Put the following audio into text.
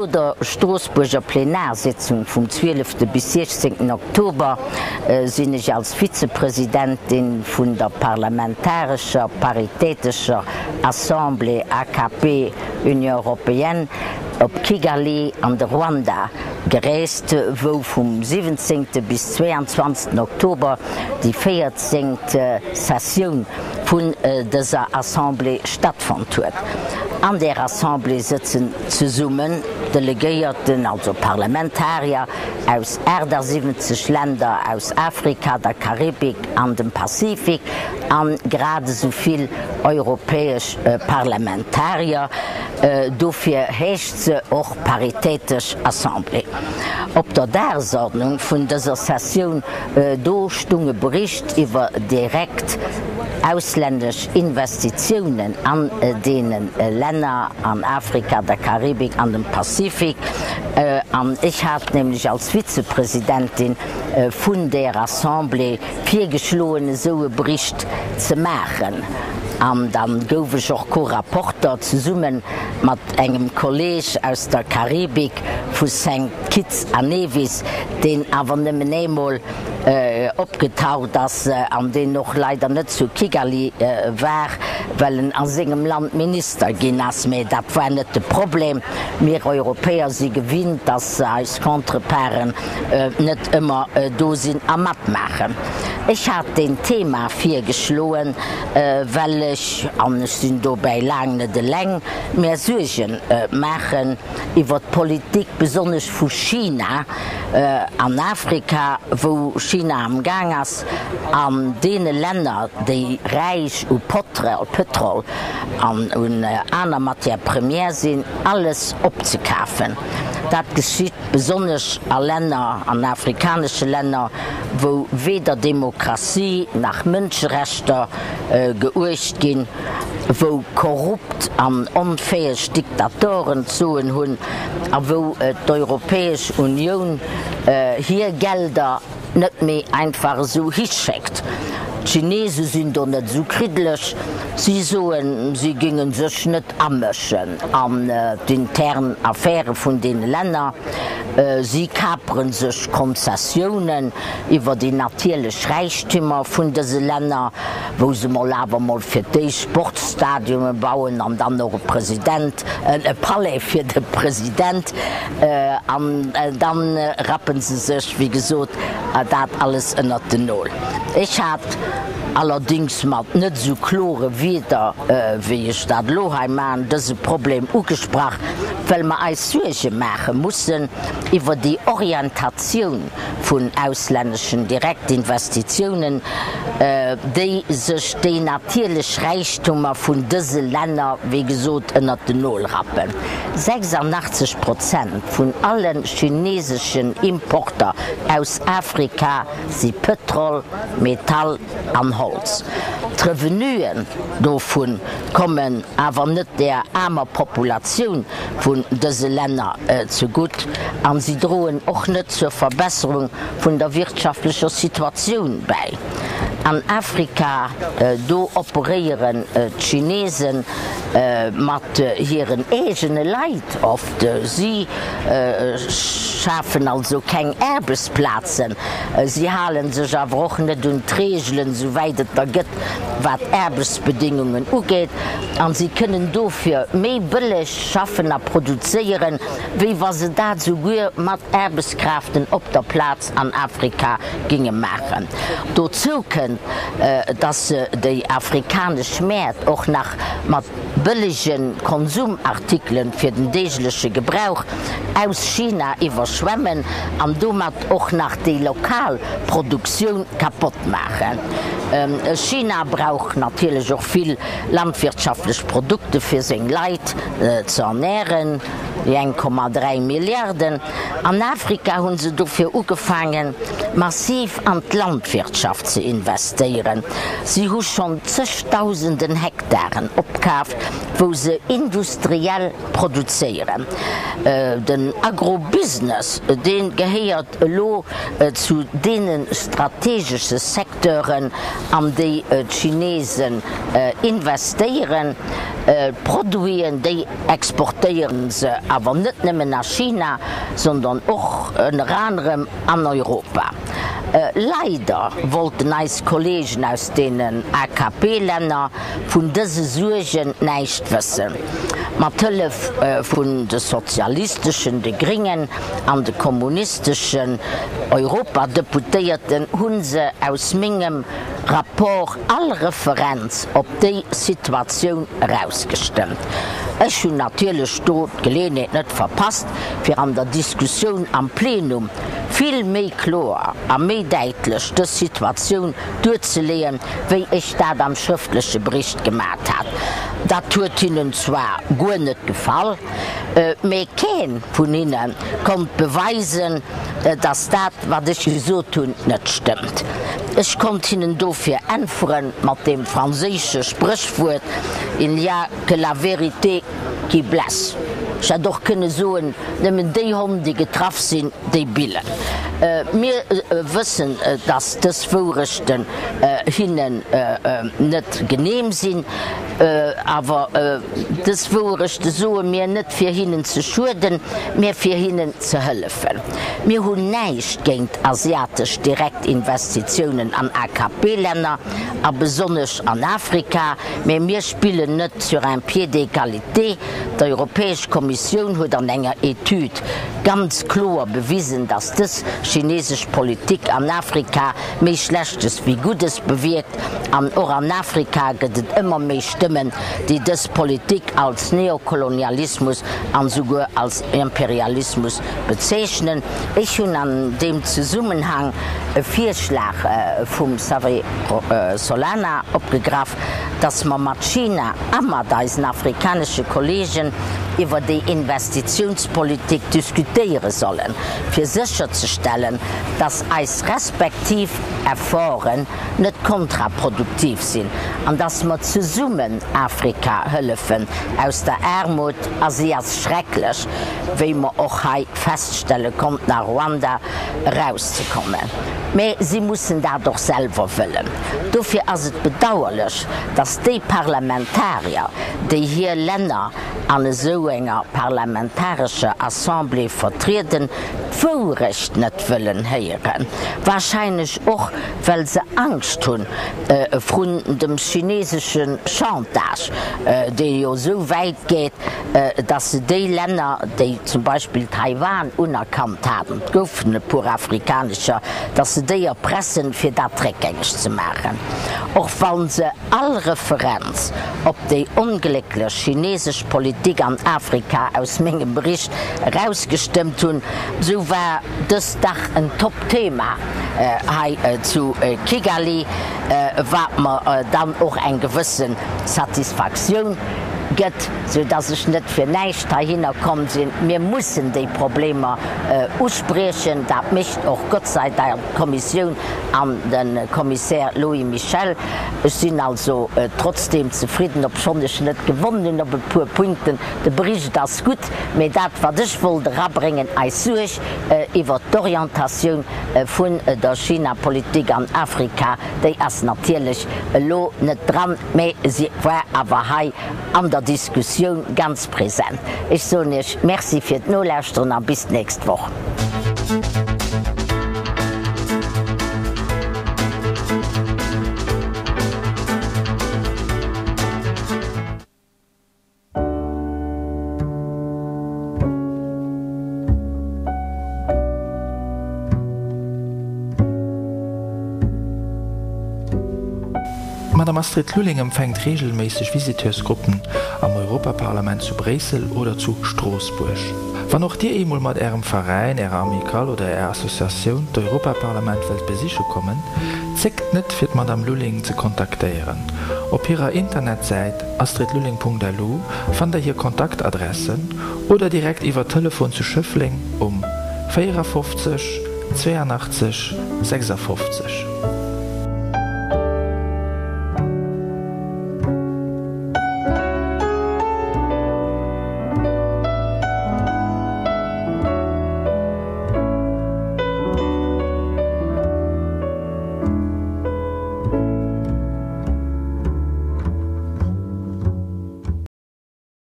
No der Stroossbuerger Plenarsitzung vum 12. bis 16. Oktober sinn ech als Vizepresidentin vun der parlamentarescher paritätescher Assemblée AKP Union Européenne op Kigali an de Ruanda gereest, wou vum 17. bis 22. Oktober déi 14. Sessioun vun dëser Assemblée stattfonnt huet. An där Assemblée sëtzen zesummen Delegéierten, also Parlamentarier, aus 78 Länder aus Afrika, der Karibik an dem Pazifik a grad esou vill europäesch Parlamentarier. Dofir heescht se och Paritätesch Assemblée. Op der Dagesordnung vun dëser Sessioun do stung e Bericht iwwer direkt auslännesch Investitiounen an deene Länner an Afrika, der Karibik an dem Pazifik. An ech hat nämlech als Vizepresidentin vun där Assemblée virgeschloen, esou e Bericht ze maachen. An da gouf ech och Co-Rapporter zesumme mat engem Kolleg aus der Karibik vu Saint Kitts a Nevis, deen awer nëmmen eemol opgetaucht ass an deen och leider net zu Kigali war, well en a sengem Land Minister ginn ass. Mä dat war net de Problem. Mir Europäer si gewinnt, dass eis Contreparten net ëmmer do sinn a matmaachen. Ech hat deen Thema virgeschloen, well ech, an ech sinn dobäi laang net eleng, mär Suerge maachen iwwer d'Politik besonnesch vu China an Afrika, wou China am Gaang ass, an deene Länner, déi räich u Pëtrol an un aner Matières premières sinn, alles opzekafen. Dat geschitt besonnesch a Länner, an afrikanesche Länner, wou weder Demokratie nach Mënscherechter geuecht ginn, wou korrupt an onfäeg Diktatoren d'Soen hunn a wou d'Europäesch Unioun hir Gelder net méi einfach esou hischéckt. D'Chinese sinn do net esou kriddeleg, si soen, si géinge sech net amëschen an d'intern Affäre vun deene Länner. Si kapere sech Konzessiounen iwwer déi natierlech Räichtümer vun dëse Länner, wou se mol awer mol fir d'éischt Sportsstadionen bauen an dann och e President, e Palais fir de President, an dann rappe se sech, wéi gesot, dat alles ënnert den Nol. Ech hat allerdéngs mat net esou klore Wieder, wéi ech dat elo hei maachen, dëse Problem ugesprach, well mer eis Suerge maache mussen iwwer déi Orientatioun vun auslänneschen Direktinvestitiounen, déi sech déi natierlech Räichtumer vun dëse Länner, wéi gesot, ënnert den Nol rappen. 86 Prozent vun alle chineseschen Importer aus Afrika si Pëtrol, Metall an Holz. D'Revenuen dovu kommen awer net der aarmer Populatioun vun dëse Länner zegutt a si droen och net zur Verbesserung vun der wirtschaftlecher Situatioun bäi. An Afrika, do operéieren d'Chinesen mat hiren eegene Leit oft. Si schafen also keng Aarbechtsplazen, si hale sech awer och net un d'Reegelen, souwäit et der gëtt, wat Aarbechtsbedéngungen ugeet, a si kënnen dofir méi bëlleg schaffen a produzéieren, wéi wa se dat souguer mat Aarbechtskraften op der Plaz an Afrika géinge maachen. Dozou kënnt, dass se déi afrikanesch Mäert och nach mat bëllege Konsumartikelen fir den deegleche Gebrauch aus China iwwerschwemmen an domat och nach déi lokal Produktioun kapott maachen. China brauch natierlech och vill landwirtschaftlech Produkte fir seng Leit ze ernären, déi 1,3 Milliarden. An Afrika hu se dofir ugefaangen, massiv an d'Landwirtschaft ze investéieren. Si hu schonn zegdausenden Hektaren opkaaft, wou se industriell produzéieren. Den Agrobusiness, dee gehéiert elo zu deene strategesche Secteuren, an déi d'Chinesen investéieren. D'Produiten, déi exportéiere se awer net nëmmen a China, sondern och ënner anerem an Europa. Leider wollten eis Kollegen aus deenen AKP-Länner vun dëse Suergen näischt wëssen. Mat Hëllef vun de sozialisteschen, de gringen an de kommunisteschen Europadeputéierten hu se aus mengem Rapport all Referenz op déi Situatioun erausgestëmmt. Ech hunn natierlech do d'Geleeënheet net verpasst, fir an der Diskussioun am Plenum vill méi kloer a méi däitlech dës Situatioun duerzeleeën, wéi ech dat am schrëftleche Bericht gemat hat. Dat huet hinnen zwar guer net gefall, mee kee vun hinne konnt beweisen, dass dat, wat ech gesot hunn, net stëmmt. Ech konnt hinnen dofir äntwere mat deem franséische Spréchwuert, Il n'y a que la vérité qui blesse. Ech hätt och kënne soen, Nëmmen déi Honn, déi getraff sinn, déi billen. Mir wëssen, dass dës Wourechten hinnen net genehm sinn. Awer dës Wouerechte soe mir net fir hinnen ze schueden, mä fir hinnen ze hëllefen. Mir hunn näischt géint asiatesch Direktinvestitiounen an AKP-Länner a besonnesch an Afrika, mä mir spillen net sur un pied d'égalité. D'Europäesch Kommissioun huet an enger Etüd ganz kloer bewisen, dass dës chinesesch Politik an Afrika méi Schlechtes wéi Guddes bewierkt an och an Afrika gëtt et ëmmer méi Stëmmen, déi dës Politik als Neokolonialismus an souguer als Imperialismus bezeechnen. Ech hunn an deem Zesummenhang e Virschlag vum Xavier Solana opgegraff, dass mer mat China a mat eisen afrikanesche Kollegen iwwer déi Investitiounspolitik diskutéiere sollen, fir sécherzestellen, dass eis respektiv Efforten net kontraproduktiv sinn an dass mer zesummen Afrika hëllefen aus der Aarmut, a si ass schrecklech, wéi mer och hei feststelle konnten a Ruanda, erauszekommen. Mä si mussen dat och selwer wëllen. Dofir ass et bedauerlech, dass déi Parlamentarier, déi hir Länner an esou enger parlamentarescher Assemblée vertrieden, d'Wourecht net wëllen héieren, wahrscheinlech och well se Angscht hunn vrun dem chinesesche Chantage, dee jo esou wäit geet, datt se déi Länner, déi zum Beispill Taiwan unerkannt haten, et goufen e puer afrikanescher, datt se déi erpressen, fir dat réckgängeg ze maachen, och wa se all Referenz op déi onglécklech chinesesch Politik an Afrika aus mengem Bericht erausgestëmmt hunn, sou war dëst dach en Top-Thema hei zu Kigali, wat mer dann och eng gewësse Satisfaktioun gëtt, sou dass ech net fir näischt heihinner komm sinn. Mir mussen déi Problemer uspriechen. Dat mécht och Gott sei Dank d'Kommissioun an de Kommissär Louis Michel. Ech sinn also trotzdeem zefridden, obschonn ech net gewonnen hunn op e puer Punkten. De Bericht ass gutt, mee dat, wat ech wollt erabréngen, eis Suerg iwwert d'Orientatioun vun der China-Politik an Afrika, déi ass natierlech elo net dran, mee si war awer hei an der Diskussioun ganz present. Ech soen Iech Merci fir d'Nolauschteren a bis d'nächst Woch. D'Madame Astrid Lulling empfänkt reegelméisseg Visiteursgruppen am Europaparlament zu Bréissel oder zu Stroossbuerg. Wann och Dir eemol mat Ärem Veräin, Ärer Amicale oder Är Associatioun d'Europaparlament wëllt besiche kommen, zéckt net fir d'Madame Lulling ze kontaktéieren. Op hirer Internetsäit astridlulling.lu fannt der hir Kontaktadressen oder direkt iwwer Telefon zu Schëffleng um 54 82 56.